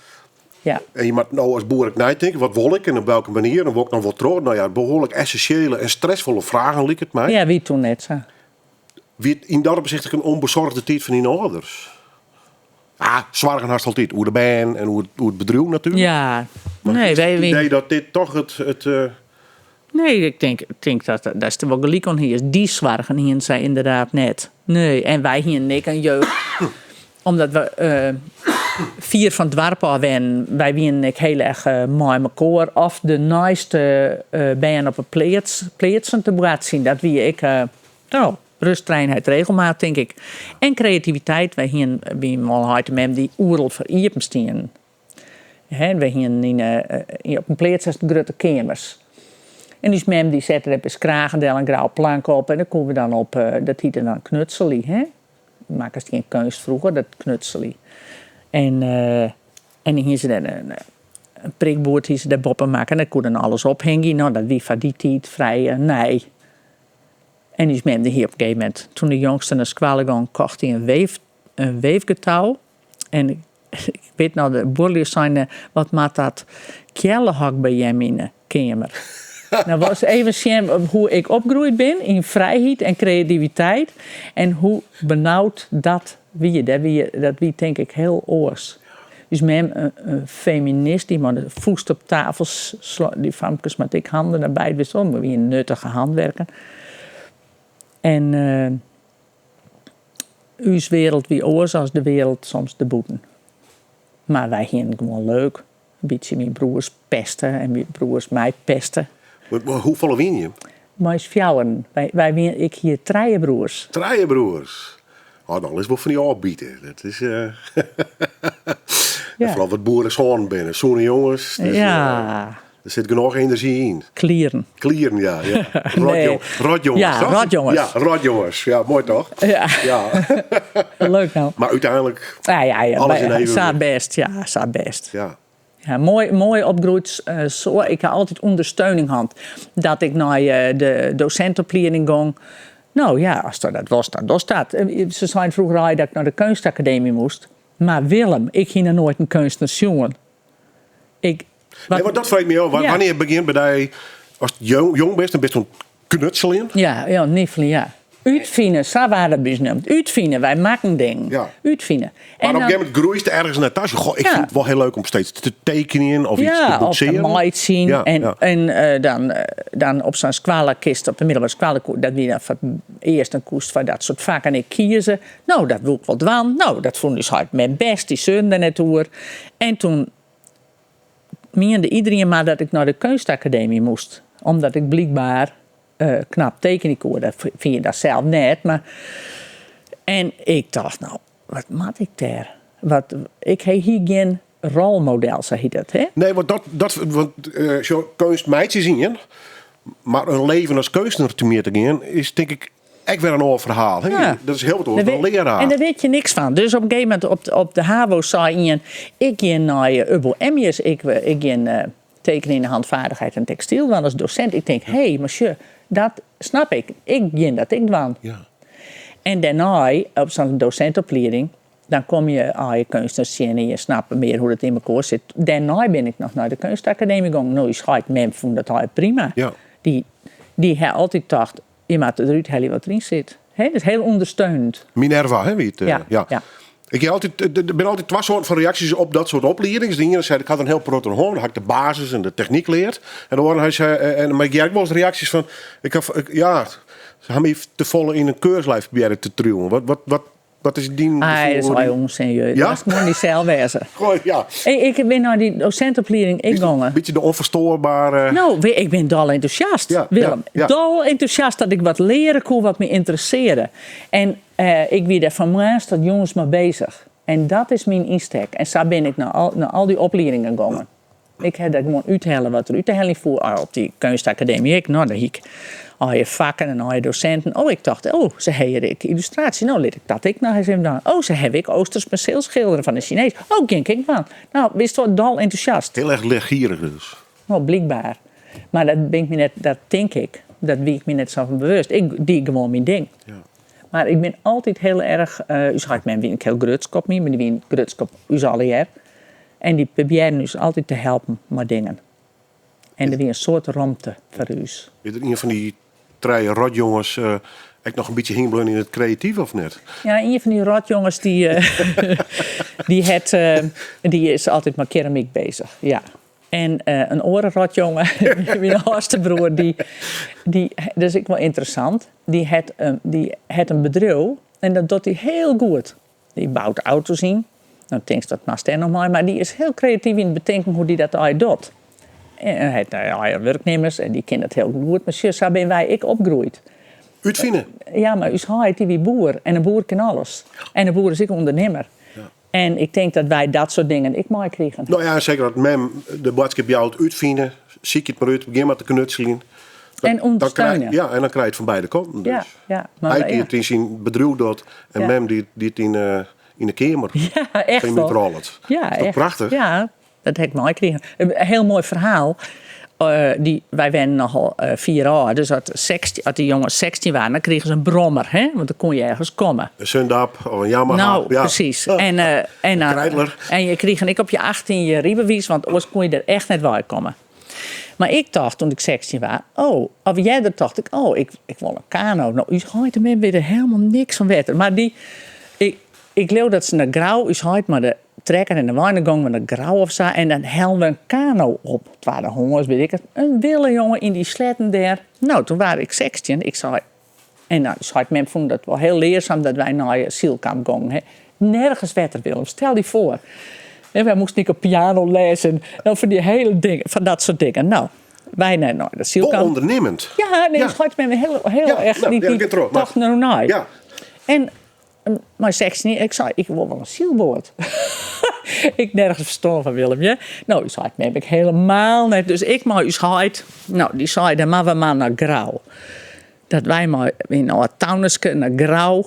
Ja. En je moatte no as boer ek neitinke, wat wol ik en op welke manier en wol ik noch wol troch? No ja, behoarlik essensjele en stressfolle fragen liket my. Ja, wie toen net sa. Wie it yn dat opsicht ek in ûnbesoargde tiid fan dyn âlders? Ah, soargen hast altyd oer de bern en oer, oer it bedriuw natuerlik. Ja. Maar Nee, it wy, wy, idee dat dit toch it nee, ik tink, tink dat dat der wol gelyk oan hiest. Dy soargen hienen sy ynderdaad net. Nee, en wy hienen ek in jeugd, omdat we fier fan it doarp ôf wennen. Wy wienen ek hiel erch mei mekoar of de neiste bern op 'e pleats, pleatsen te boartsjen. Dat wie ek, no, rust, reinheid, regelmaat, tink ik. En kreativiteit. Wy hienen, wienen wol heit en mem dy't oeral foar iepen stienen. Hè, wy hienen yn, op in pleats hast grutte keamers. En ús mem dy sette der by skragen del in grou plank op en dêr koene we dan op, dat hiette dan knutselje. Hè. Makkest gjin keunst froeger, dat knutselje. En, en dan hiene se dêr in prikboerd hie se dêr boppe makke en dêr koe dan alles ophingje. No, dat wie foar dy tiid frij nij. En ús mem dy hie op in gegeven momint, toen de jongste nei skoalle gong, kocht hy in weef, in weefgetouw. En ik wit noch, de buorlju seine, wat moat dat keallehok by jim yn 'e keamer? Nou, wolst even sjen hoe ik opgroeid bin yn frijheid en kreativiteit en hoe benaud dat wie. Dat wie, dat wie tink ik hiel oars. Us mem, in feminist, dy mei de fûst op tafel dy famkes moatte ek handenarbeid, witst wol, we wiene nuttige handwerken. En ús wereld wie oars as de wereld soms dêrbûten. Mar wy hienen it gewoan leuk. In bytsje myn broers peste en myn broers my peste. Maar hoefolle wiene jim? Mei ús fjouweren. Wy wiene, ik hie trije broers. Trije broers. Oh, dan is wol fan dy ôfbite. Dat is. Ja. En foaral wat boeresoanen binne. Sûne jonges. Dus, Ja. Der sit genôch enerzjy yn. Klieren. Klieren, ja. ja. Nee. Rotjonges, Ja, toch? rotjonges. Ja, rotjonges. Ja, moai toch? Ja. Ja. Leuk nou. Maar úteinlik, Ja, ja, ja. Alles yn evenwicht. Sa bêst, ja, sa bêst. ja. Ja, moai, moai opgroeid. So, ik ha altyd ûndersteuning hân. Dat ik nei de dosintoplieding gong. No ja, ast dat wolst, dan dochst dat. Se seinen froeger al dat ik nei de keunstakademy moast. Mar Willem, ik hie noch noait in keunstner sjoen. Ik, wat, Nee, want dat freegje ik my ôf. Wannear begjint by dy, ast jong bist, dan bist oan it knutseljen. Ja, ja, nifeljen, ja. Útfine, sa waard dat by ús neamd. Útfine, wy makken dingen. Ja. Útfine. Mar op in dan- gegeven momint groeist ergens nei ta. Goh, ik Ja. fyn it wol hiel leuk om steeds te tekenjen of iets te Ja, of te boetseren. meitsjen. Ja, en ja. en dan, dan op sa'n skoallekist, op de middelbere skoalle, dat wie dan foar it earst in koest foar dat soart fakken ek kieze. No, dat woe ik wol dwaan. No, dat fûn ús heit mem bêst, dy seurde der net oer. En toen miende iederien mar dat ik nei de keunstakademy moast. Omdat ik blykber knap tekenje koe. Dat fyn je dan sels net. Mar en ik tocht, no, wat moat ik dêr? Wat, ik hie gjin rolmodel, sa hiet dat, hè? Nee, want dat, want, sjoch, keunst meitsje is ien, mar in leven as keunstner temjitte gean is tink ik ek wer in oar ferhaal. Hè? Ja. Dat is hiel wat oars dan learaar. En dêr wit je niks fan. Dus op in gegeven momint op de HAVO sei ien, ik gean nei Ubbo Emmius, ik gean tekenje yn de handvaardigheid en tekstyl dwaan as dosint. Ik tink, hé, mar sjoch, dat snap ik. Ik gean dat ek dwaan. Ja. En dêrnei, op sa'n dosintoplieding, dan komme je al je keunstners tsjin en je snappe mear hoe't it yn mekoar sit. Dêrnei bin ik noch nei de keunstakademy gong. No, ús heit mem fûn dat hiel prima. Ja. Dy ha altyd tocht, je moatte derút helje wat deryn sit. Hè, dat is hiel ûndersteunend. Minerva, hè, wie it, Ja, ja. ja. Ik ha altyd, der binne altyd twa soarten fan reaksjes op dat soart opliedings. De iene sei, ik ha der in hiel protte oan hân, dan ha ik de basis en de technyk leard. En de oare, hy sei, en, mar ik hear ek wolris reaksjes fan, ik ha, ik, ja, se ha my te folle yn in keurslijf probearre te triuwen. Wat is dyn Ah, gefoel dat is oer al dy- ûnsin, jeu. Ja? Dat moatst gewoan dysels wêze. Goh, ja. Ik bin nei dy dosintoplieding ek gongen. Een beetje de onverstoorbare... No, ik bin dol entûsjast, Willem. Dol entûsjast dat ik wat leare koe wat my ynteressearre. En ik wie dêr fan moarns tot jûns mei bezich. En dat is myn ynstek. En sa bin ik nei al dy opliedingen gongen. Ik ha der gewoan úthelle wat der út te heljen foel. Ah, op dy keunstakademy ek. No, dêr hie ik al je fakken en al je dosinten. Oh, ik tocht, oh, se ha hjir ek yllustraasje. No, lit ik dat ek noch ris even dwaan. Oh, se hawwe ek Oosters penseelskilderen fan de Sinees. Oh, gean ik ek dwaan. No, witst wol, dol entûsjast. Hiel erch leergierig dus. No, blykber. Mar dat bin ik my net, dat tink ik, dat wie ik my net sa fan bewust. Ik die gewoan myn ding. Ja. Mar ik bin altyd hiel erch, ús heit en mem wiene ek hiel grutsk op my, mar dy wiene grutsk op ús allegear. En dy probearren ús altyd te helpen mei dingen. En der wie in soad romte foar ús. Is der ien fan dy trije rotjonges ek noch in bytsje hingjen bleaun yn it kreative of net? Ja, ien fan dy rotjonges dy, dy, hat, dy is altyd mei keramyk bezich. Ja. En in oare rotjonge, myn âldste broer, dy, dy, dat is ek wol ynteressant, dy hat, dy hat in bedriuw en dat docht hy hiel goed. Dy bout auto's yn. Dan tinkst, wat moatst dêr noch mei? Mar dy is hiel kreatyf yn it betinken hoe't dy dat allegear docht. En hy hat eigen wurknimmers en dy kin dat hiel goed. Mar sjoch, sa binne wy ek opgroeid. Útfine. Ja, mar ús heit dy wie boer en in boer kin alles. En in boer is ek ûndernimmer. En ik tink dat wy dat soart dingen ek meikrigen. No ja, seker as mem de boadskip jout, útfine, sykje it mar út, begjin mar te knutseljen. En ûndersteune. Ja, en dan krij je it fan beide kanten. Dus. Ja, ja, maar, Heit dy't it yn syn bedriuw docht en Ja. mem dy't it yn de keamer Ja, echt yn wol. útrôlet. Ja, Is toch echt. prachtich? Ja, dat ha ik meikrigen. In hiel moai ferhaal. Dy, wy wennen nochal fier ôf, dus as 16, as dy jonges 16 waarden, dan krigen se in brommer, hè? Want dan koene je ergens komme. In Zündapp of in Yamaha. Nou, ja. precies. En, en, dan- Kreidler. en je krigen ek op je 18 je rydbewiis, want oars koene je der echt net wei komme. Mar ik tocht toen ik 16 wie, oh, of earder tocht ik, oh, ik, ik wol in kano. No, ús heit en mem witte helemaal niks fan wetter. Mar dy, ik, ik leau dat se nei Grou, ús heit mei de trekker en de wein, dan gongen we nei Grou of sa en dan hellen we in kano op. Twaddehâns, wit ik it. In wille jonge yn dy sletten dêr. No, toen waard ik 16. Ik sei, en dan ús heit en mem fûnen dat wol hiel learsum dat wy nei sylkamp gongen. Hè. Nergens wetter, Willem, stel dy foar. En wy moasten ek op pianoles en no, fan dy hiele dingen, fan dat soart dingen. No, wy nei de Wol sylkamp. ûndernimmend. Ja, nee, Ja. ús heit en mem hiel, hiel Ja, erch, no, dy, ja, dy gean troch, mar- tochten der nei. Ja. En mei 16 ik sei, ik wol wol in sylboat. Ik nergens ferstân fan, Willem, ja. No, ús heit mem ek helemaal net. Dus ik mei ús heit, no, dy sei, dan moatte we mar nei Grou. Dat wy mei yn âld Taunuske nei Grou.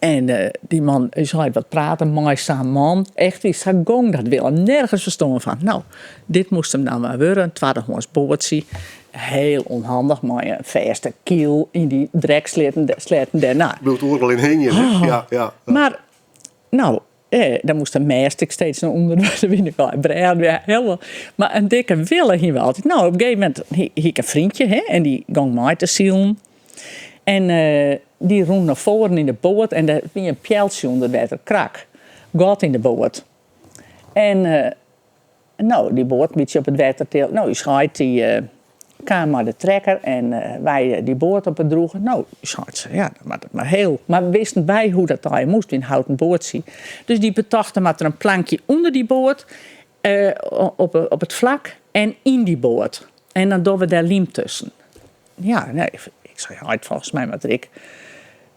En dy man, ús heit wat prate mei sa'n man. Echt, wie sa gong dat Willem, nergens ferstân fan. No, dit moast him dan mar wurde, in twaddehâns boatsje. Hiel ûnhandich mei in fêste kyl yn dy dreksleatten sleatten dêrnei. Bliuwt oeral yn hingjen. Oh. Ja, ja. Mar, no, dan moast de mêst ek steeds nei ûnder, der wie noch in brêge, ja, hiel, mar in dikke wille hiene we altyd. No, op in gegeven momint hie ik in vriendje, hè, en dy gong mei te silen. En dy rûn nei foaren yn de boat en der wie in pealtsje ûnder wetter, krak, gat yn de boat. En no, dy boat in bytsje op it wetter tilde. No, ús heit dy kaam mei de trekker en wy dy boat op it drûge. No, ús heit sei, ja, dan moat it mar hiel. Mar we wisten by hoe dat allegear moast, yn in houten boatsje. Dus dy betochten moat der in plankje ûnder dy boat, op it flak en yn dy boat. En dan dogge we dêr lym tusken. Ja, nee, ik sei, heit, folgens my moat der ek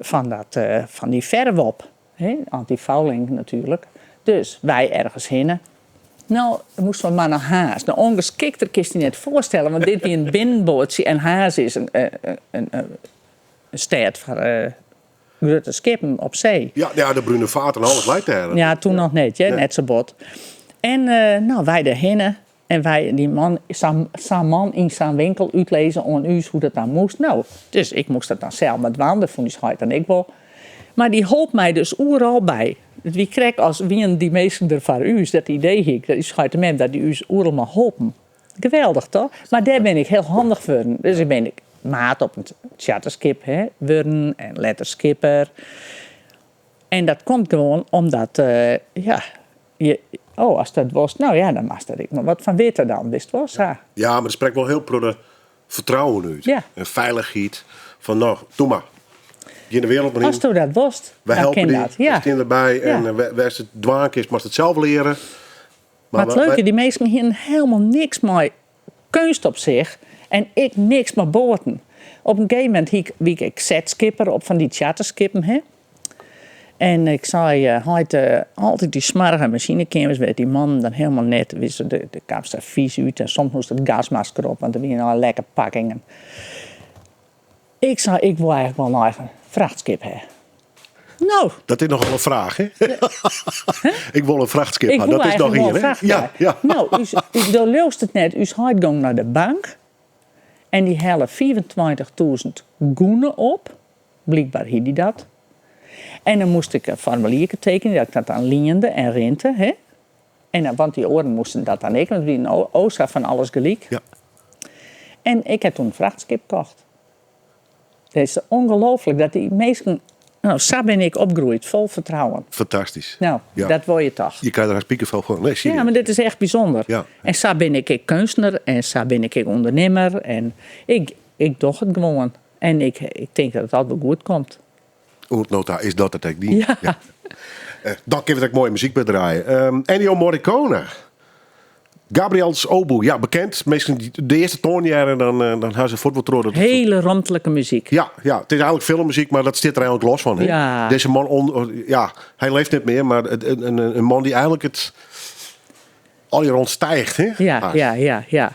fan dat, fan dy ferve op. Hè, antifouling natuerlik. Dus wy ergens hinne. No, dan moasten we mar nei Harns. No, ûngeskikter kinst dy net foarstelle, want dit wie in binnenboatsje en Harns is in, in, in stêd foar grutte skippen op see. Ja, ja, de Brune Vaart en alles leit dêr. Ja, toen noch net, hear, Nee. net sa bot. En no, wy dêrhinne. En wy, dy man, sa'n sa'n man yn sa'n winkel útlizze oan ús hoe dat dan moast. No, dus ik moast dat dan sels mar dwaan, dat fûn ús heit dan ek wol. Mar dy holp my dus oeral by. It wie krekt as wienen dy minsken der foar ús. Dat idee hie ik, dat ús heit en mem, dat dy ús oeral mei holpen. Geweldich, toch? Mar dêr bin ik hiel handich wurden. Dus ik bin maat op in charterskip, hè, wurden en letter skipper. En dat komt gewoan omdat, ja, je, oh, ast dat wolst, no ja, dan moatst der ek mar wat fan witte dan, witst wol, sa. Ja, mar der sprekt wol hiel protte fertrouwen út. Ja. En feilichheid. Fan no, doe mar. Gean de wereld mar yn. Asto dat wolst, Wy dan helpe kin dy, dat. Ja. We stean derby en wêr'tst it dwaan kinst, moatst it sels leare. Mar it leuke, dy minsken hienen helemaal niks mei keunst op sich en ek niks mei boaten. Op in gegeven momint hie ik, wie ik ek setskipper op fan dy charterskippen, hè. En ik sei, heit, altyd dy smoarge masinekeamers wêr't dy mannen dan helemaal net, wist, de, de kaam sa fys út en soms moast it gasmasker op, want der wienen al lekke pakkingen. Ik sei, ik wol eigentlik wol in eigen frachtskip ha. No. Dat is nochal in fraach, hè? Ik wol in frachtskip Ik ha. wol Dat is noch eigentlik wol ien, in hè? frachtskip. Ja, ja. No, ús, ús, do leaust it net, ús heit gong nei de bank en dy helle 25.000 gûne op. Blykber hie dy dat. En dan moast ik in formulierke tekenje dat ik dat dan liende en rinte. Hè? En dan, want dy oaren moasten dat dan ek, want it wie o sa fan alles gelyk. Ja. En ik ha toen in frachtskip kocht. Het is ongelooflik dat dy minsken. No, sa bin ik opgroeid, fol fertrouwen. Fantastysk. No, Ja. dat wol je toch. Je krijgt er haast piekenvel fan. Nee, serieus. Ja, mar dit is echt bysûnder. Ja. En sa bin ik ek keunstner en sa bin ik ek ûndernimmer. En ik, ik doch it gewoan. En ik, ik tink dat it altyd wol goed komt. Oant no ta is dat it ek dien. Ja. Dan kinne we der ek moaie muzyk by draaie. Ennio Morricone. Gabriel's Oboe. Ja, bekend. Minsken dy't de earste toan hearre, dan, eh, dan ha se fuort wol troch dat it- Hele romtlike muzyk. Ja, ja, it is eigenlik filmmuzyk, mar dat stiet der eigenlik los fan. Hè? Ja. Dizze man, on, ja, hy leeft net mear, mar it, in, in man dy't eigenlik it allegear ûntstiicht. Hè? Ja, Hast. ja, ja, ja.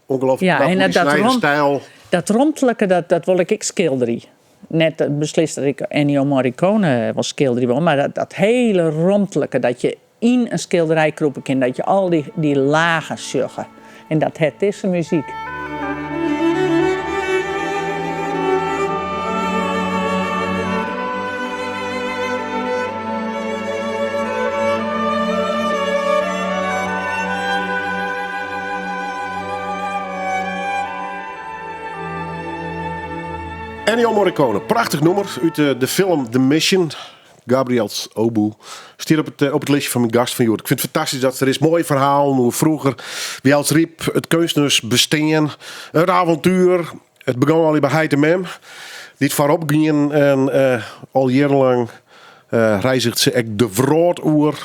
Ongelooflijk Ja, knap en hoe dat, die dat, snijde rom, stijl. dat romtlike, dat, dat wol ik ek skilderje. Net eh, beslist dat ik Ennio Morricone wol skilderje wol, mar dat, dat hiele romtlike, dat je yn in skilderij krûpe kin, dat je al dy, dy lagen sjogge. En dat hat dizze muzyk. Ennio Morricone, prachtich nûmer út de, de film The Mission. Gabriel's Oboe. Stiet op it, eh, op it listje fan myn gast fan hjoed. Ik fyn it fantastysk dat se der is. Moaie ferhalen oer froeger. Wjelsryp, it keunstnersbestean, it avontuer. It begûn allegear by heit en mem. Dy't foarop gienen en eh, al jierrenlang eh, reizget se ek de wrâld oer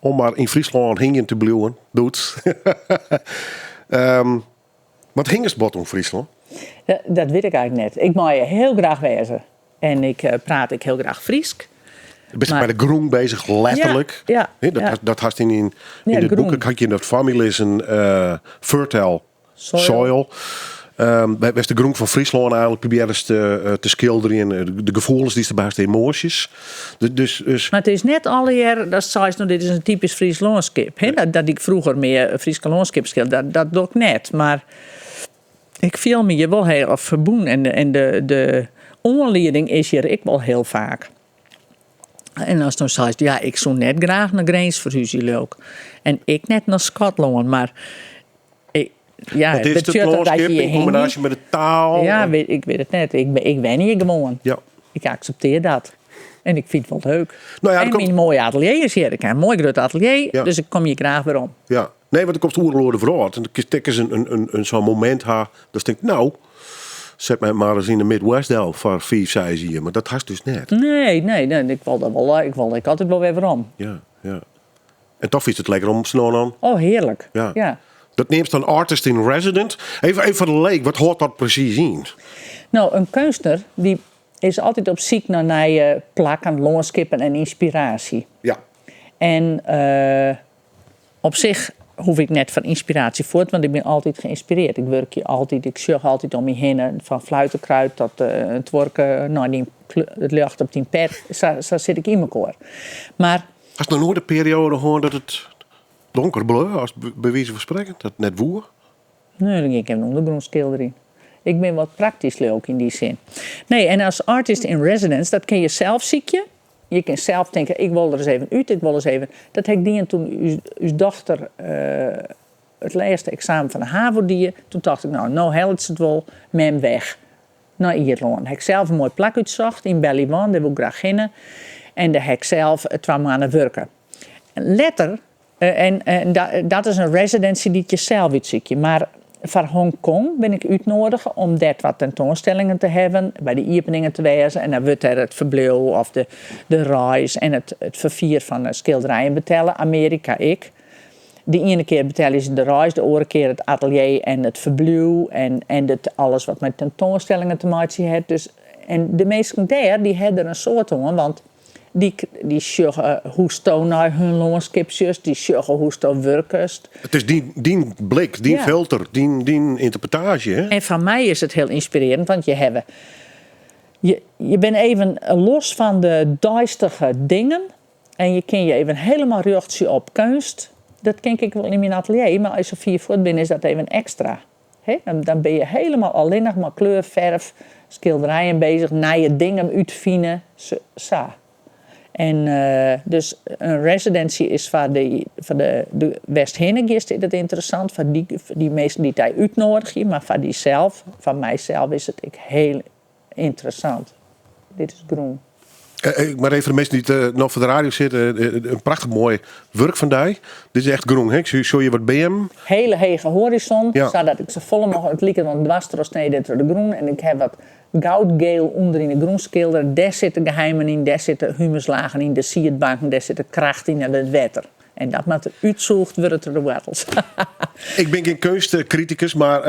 om mar yn Fryslân hingjen te bliuwen. Doet. um, wat hingest bot oan Fryslân? Dat, dat wit ik eigenlik net. Ik mei hjir hiel graach wêze. En ik eh, praat ek hiel graach Frysk. Bist Mar- by de grûn beuzich, letterlik. Ja, ja, Hè, dat, ja. hast- dat hast yn, yn, Ja, yn it grûn. boek had je in dat foar my lizzen eh Fertile Soil. Soil. Um, wêr'tst de grûn fan Fryslân eigenlik probearrest te, eh, te skilderjen. Eh, De, de gefoelens dy'tst derby hast, de emoasjes. Dus, dus Mar it is net allegear, dat seist, no, dit is in typysk Frysk lânskip. Hè? Dat, dat ik froeger mear Fryske lânskip skildere, dat, dat doch ik net. Mar ik fiel my hjir wol hiel ferbûn. En, en de, de oanlieding is hjir ek wol hiel faak. En ast dan seist, ja, ik soe net graach nei Grins ferhúzje, leau ik. En ik net nei Skotlân, mar ik, ja, wat is it betsjut dat dat je lânskip hjir yn kombinaasje hingje? mei de taal? Ja, weet, ik wit it net. Ik, ik wen hjir gewoan. Ja. Ik akseptearje dat. En ik fyn it wol leuk. Nou ja, er en komt- myn moaie atelier is hjir. Ik ha in moai grut atelier, Ja. dus ik kom hjir graach werom. Ja. Nee, want der komst oeral oer de wrâld. En dan kinst ek in, in, in, sa'n momint ha. Datst tinkst, no, set my mar ris yn de Midwest del foar 5, 6 jier. Mar dat hast dus net. Nee, nee, nee, ik wol dat wol, ik wol ek altyd wol wer werom. Ja, ja. En toch fynst it lekker om sa no en dan. Oh, hearlik. Ja. Ja. Dat neamst dan artist in resident. Even, even foar de leek, wat hâldt dat presys yn? No, in keunstner dy is altyd op syk nei nije plakken, lânskippen en ynspiraasje. Ja. En eh, op sich hoech ik net foar ynspiraasje fuort, want ik bin altyd geïnspirearre. Ik wurkje altyd, ik sjoch altyd om my hinne, fan fluitekrûd tot eh, in tuorke, nei dyn, it ljocht op dyn pet. Sa, sa sit ik yn mekoar. Mar Hast noch noait in perioade hân dat it donker bleau, as by wize fan sprekken, dat it net woe? Nee, dan gean ik even ûndergrûn skilderjen. Ik bin wat praktysk leau ik yn dy sin. Nee, en as artist in residence, dat kin je sels sykje. Je kin sels tinke, ik wol der ris even út, ik wol ris even... Dat ha ik dien doe't ús, ús dochter eh, it lêste eksamen fan de HAVO die. Doe tocht ik, no, no hellet se it wol, mem weg. Nei Ierlân. Ha ik sels in moai plak útsocht yn Ballyvaughan, dêr woe ik graach hinne. En dêr ha ik sels 2 moannen wurke. Letter, eh, en, en dat is in residency dy't je sels útsykje. Mar foar Hongkong bin ik útnoadige om dêr 2 tentoanstellingen te hawwen, by de iepeningen te wêzen. En dan wurdt dêr it ferbliuw of de, de reis en it, it ferfier fan de skilderijen betelle. Amearika ek. De iene kear betelje se de reis, de oare kear it atelier en it ferbliuw en, en it, alles wat mei tentoanstellingen te meitsjen hat. Dus, en de minsken dêr, dy ha der in soad oan, want dy, dy sjogge hoe'tsto nei hun lânskip sjochst, dy sjogge hoe'tsto wurkest. It is dyn, dyn blik, dyn Ja. filter, dyn, dyn ynterpretaasje. Hè? En foar my is it hiel ynspirearjend, want je hawwe, je, je binne even los fan de deistige dingen en je kinne je even hielendal rjochtsje op keunst. Dat kin ik wol yn myn atelier, mar ast sa fier fuort bist, is dat even ekstra. Hè? Dan, dan binne je hielendal allinnich mar kleur, ferf. skilderijen bezich, nije dingen útfine, sa. En dus in residency is foar de, foar de, de wêr'tst hinne giest is it ynteressant, foar dy, dy minsken dy't dy útnoadigje, mar foar dysels, foar mysels is it ek hiel ynteressant. Dit is grûn. Mar even foar de minsken dy't no foar de radio sitte, in prachtich moai wurk fan dy. Dit is echt grûn, hè? Ik sjoch hjir wat beammen. Hele hege hoarizon, sadat ik safolle mooglik, it liket wol in dwarstrochsnede troch de grûn en ik ha wat goudgeel ûnder yn de grûn skildere. Dêr sitte geheimen yn, dêr sitte humuslagen yn, de siedbanken, dêr sit de kracht yn en it wetter. En dat moat útsûgd wurde troch de woartels. Ik bin gjin keunstkritikus, mar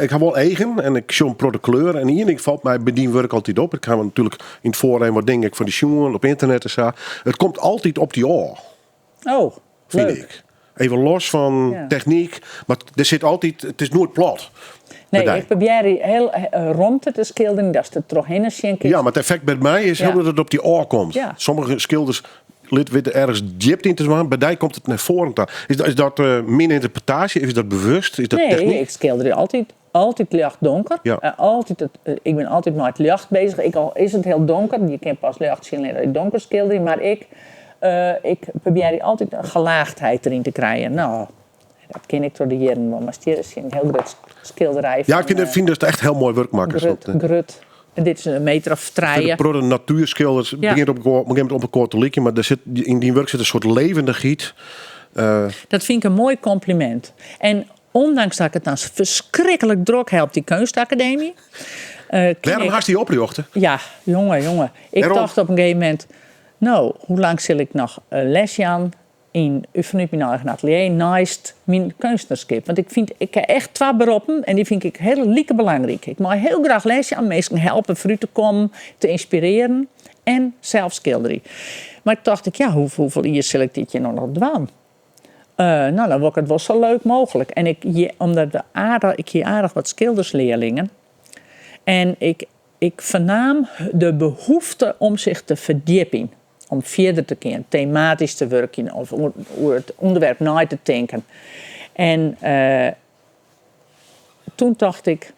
ik ha wol eagen en ik sjoch in protte kleur. En ien ding falt my by dyn wurk altyd op. Ik ha natuerlik yn it foar even wat dingen ek fan dy sjoen op ynternet en sa. It komt altyd op dy ôf. Oh, Fyn leuk. ik. Even los fan technyk, mar der sit altyd, it is noait plat. Nee, By dy. ik probearje hiel romte te skilderjen, datst der trochhinne sjen kinst. Ja, mar it effekt by my is hiel dat it op dy ôfkomt. Sommige skilders lit witte ergens djipt yn te dwaan, by dy komt it nei foaren ta. Is dat, is dat myn ynterpretaasje? Is dat bewust? Is dat Nee, technyk? ik skilderje altyd, altyd ljocht donker. Altyd it, ik bin altyd mei it ljocht bezich, ek al is it hiel donker. Je kinne pas ljocht sjen litte as je donker skilderje, mar ik, ik probearje altyd in gelaagdheid deryn te krijen. No, dat kin ik troch de jierren wol, mar hjir is in hiel grut skilderij Ja, ik fyn datst echt hiel moai wurk makkest. Grut, grut. En dit is in meter of trije. De protte natuerskilders begjint op elkoar, op in gegeven momint op elkoar te lykjen, mar der sit, yn dyn wurk sit in soart levendichheid. Dat fyn ik in moai komplimint. En ûndanks dat ik it dan ferskriklik drok ha op dy keunstakademy. Wêrom hast dy oprjochte? Ja, jonge, jonge. Ik tocht op in gegeven momint, no, hoe lang sil ik noch les jaan yn, fanút myn eigen atelier neist myn keunstnerskip. Want ik fyn, ik ha echt twa beroppen en dy fyn ik hiel like belangryk. Ik mei hiel graach les jaan, minsken helpe foarút te kommen, te ynspirearjen en sels skilderje. Mar tocht ik, ja, hoefolle jier sil ik dit hjir no noch dwaan? No, dan wol ik it wol sa leuk mooglik. En ik, omdat we aardich, ik hie aardich wat skilderslearlingen en ik, ik fernaam de behoefte om sich te ferdjipjen. Om fierder te gean, tematysk te wurkjen of oer it ûnderwerp nei te tinken. En toen tocht ik,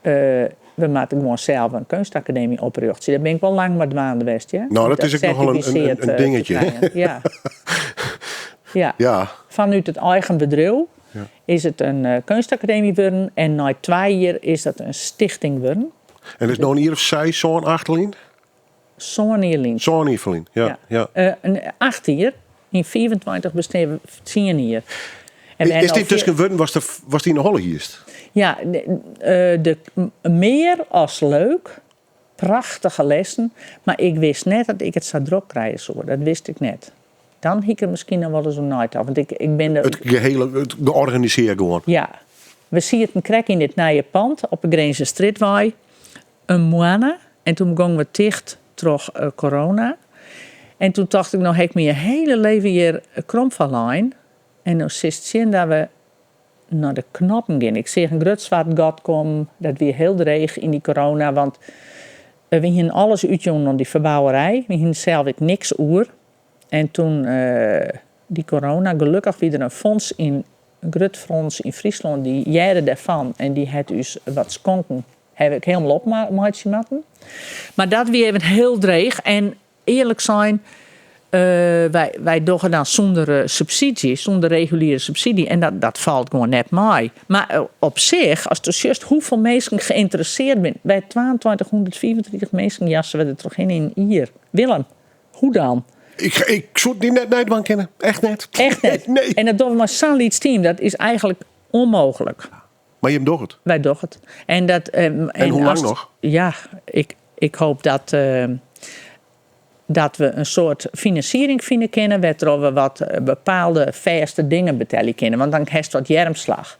we moatte gewoan sels in keunstakademy oprjochtsje. Dêr bin ik wol lang mei dwaande west, hear. No, dat is ek nochal in dingetje. Ja. Ja. Fanút it eigen bedriuw is it in keunstakademy wurden en nei twa jier is dat in stichting wurden. En dat is no in jier of seis, sân, acht lyn? Sân jier lyn. Sân jier ferlyn, ja. ja. Acht jier. Yn 25 bestean we tsien jier. En is dit tusken wurden watst yn 'e holle hiest? Ja, de, mear as leuk. Prachtige lessen. Mar ik wist net dat ik it sa drok krije soe. Dat wist ik net. Dan hie ik der miskien noch wolris oer neitocht. Want ik, ik bin der. It gehele, it georganisearre gewoan. Ja. We sieten krekt yn dit nije pand op de Grinzerstrjitwei. In moanne en toen gongen we ticht troch corona. En toen tocht ik, no ha ik myn hiele leven hjir krom foar lein. En no sitst tsjin dat we nei de knoppen gean. Ik seach in grut swart gat kommen. Dat wie hiel dreech yn dy corona, want we hienen alles útjûn oan dy ferbouwerij. We hienen sels ek niks oer. En toen dy corona, gelokkich wie der in fonds yn, in grut fonds yn Fryslân, dy hearde dêrfan en dy hat ús wat skonken. Haw ik hielendal opmeitsje moatten. Mar dat wie even hiel dreech. En earlik sein, wy, wy dogge dan sûnder subsydzje, sûnder reguliere subsydzje. En dat, dat falt gewoan net mei. Mar op sich, ast sjochst hoefolle minsken geïnteresseerd binne. By 2235 minsken jasse we der trochhinne yn in jier. Willem, hoe dan? Ik, ik soe it dy net neidwaan kinne. Echt net. Echt net? Nee. En dat dogge we mei sa'n lyts team. Dat is eigentlik ûnmooglik. Mar jim dogge it. Wy dogge it. En, dat, en, hoe lang noch? Ja, ik, ik hoop dat, dat we in soart finansiering fine kinne wêrtroch we wat bepaalde fêste dingen betelje kinne. Want dan hast wat earmslach.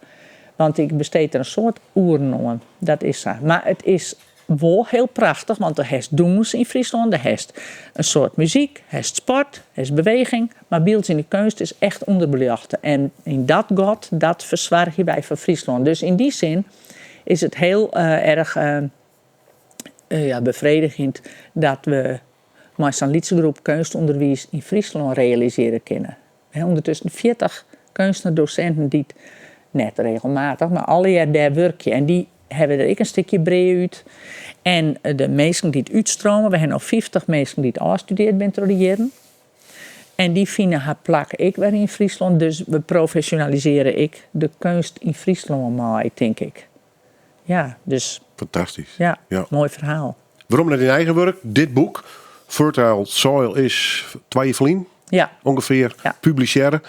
Want ik besteed der in soad oeren oan. Dat is sa. Mar it is wol hiel prachtich, want do hast dûns yn Fryslân, do hast in soad muzyk, hast sport, hast beweging, mar byldzjende keunst is echt ûnderbeljochte. En yn dat gat, dat fersoargje wy foar Fryslân. Dus yn dy sin is it hiel erch ja, befredigjend dat we mei sa'n lytse groep keunstûnderwiis yn Fryslân realisearje kinne. We ha ûndertusken 40 keunstnerdosinten dy't net regelmatich, mar allegear dêr wurkje. En dy. hawwe der ek in stikje brea út. En de minsken dy't útstrome, we hawwe no 50 minsken dy't ôfstudeard binne troch de jierren. En dy fine har plak ek wer yn Fryslân. Dus we profesjonalisearje ek de keunst yn Fryslân mei, tink ik. Ja, dus. Fantastysk. Ja, ja. moai ferhaal. Werom nei dyn eigen wurk. Dit boek, Fertile Soil, is 2 jier ferlyn ja. ûngefear ja. publisearre.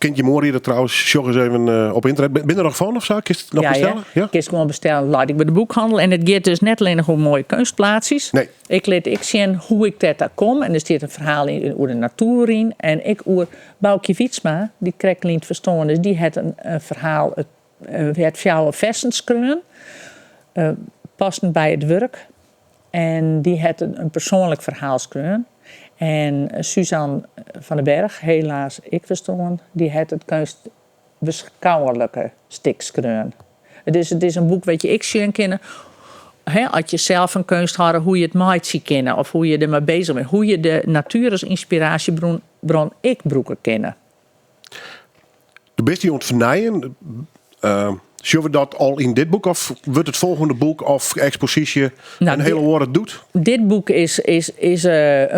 Kint jim oanriede trouwens, sjoch ris even eh, op ynternet. Binne der noch fan of sa? Kinst it noch ja, bestelle? Ja. Kinst gewoan bestelle, leit ek by de boekhandel. En it giet dus net allinnich om moaie keunstplaatsjes. Nee. Ik lit ek sjen hoe ik dêrta kom. En der stiet in ferhaal yn oer de natoer yn. En ek oer Baukje Wytsma, dy't krektlyn ferstoarn is. Dy hat in ferhaal, it hat fjouwer fersen skreaun, passend by it wurk. En dy hat in persoanlik ferhaal skreaun. En Suzanne van den Berg, helaas ek ferstoarn, dy hat it keunstbeskouwerlike stik skreaun. Dus it is in boek wêr't je ek sjen kinne, hè, as je sels fan keunst hâlde, hoe je it meitsje kinne of hoe je dermei bezich binne. Hoe je de natuer as ynspiraasjebron ek brûke kinne. Do bist dy oan it fernijen. Sjogge we dat al yn dit boek of wurdt it folgjende boek of eksposysje Nou, in hiele oare doet? Dit boek is in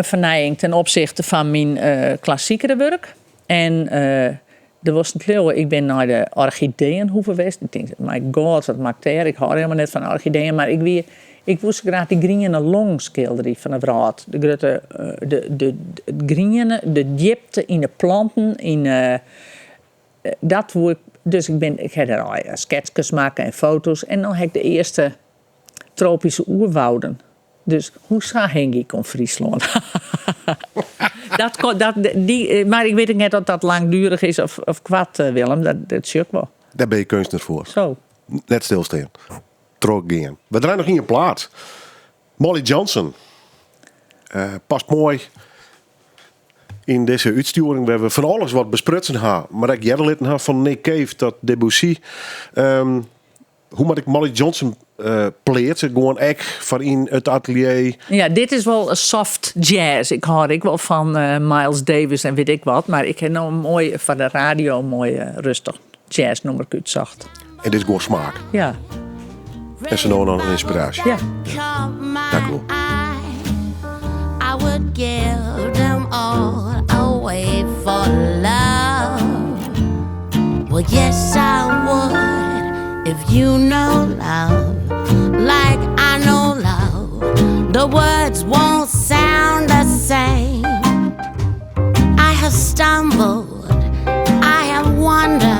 fernijing ten opsichte fan myn klassikere wurk. En do wolst net leauwe, ik bin nei de orchideeënhoeve west. Ik tink, my god, wat moat ik dêr? Ik hâld helemaal net fan orchideeën, mar ik wie, ik woe sa graach dy griene long skilderje fan de wrâld. De grutte, de, de, it griene, de djipte yn de planten, yn dat woe ik. Dus ik bin, ik ha dêr al sketskes makke en foto's. En no ha ik de earste tropyske oerwouden. Dus hoe sa hingje ik oan Fryslân? dat, dat, dy, mar ik wit ek net oft dat langduerich is of koart, Willem. Dat sjoch ik wol. Dêr bin je keunstner foar. Zo. Net stilstean. Trochgean. We draaie noch ien plaat. Molly Johnson. Past moai yn dizze útstjoering wêr't we fan alles wat besprutsen ha, mar ek hearre litten ha fan Nick Cave tot Debussy. Hoe moat ik Molly Johnson pleatse? Gewoan ek foar yn it atelier? Ja, dit is wol soft jazz. Ik hâld ek wol fan Miles Davis en wit ik wat, mar ik ha no in moai foar de radio in moai rêstich jazznûmerke útsocht. En dit is gewoan smaak. Ja. En sa no en dan in ynspiraasje. Ja. Dank u wol. I would give them all away for love. Well, yes, I would if you know love like I know love. The words won't sound the same. I have stumbled, I have wondered.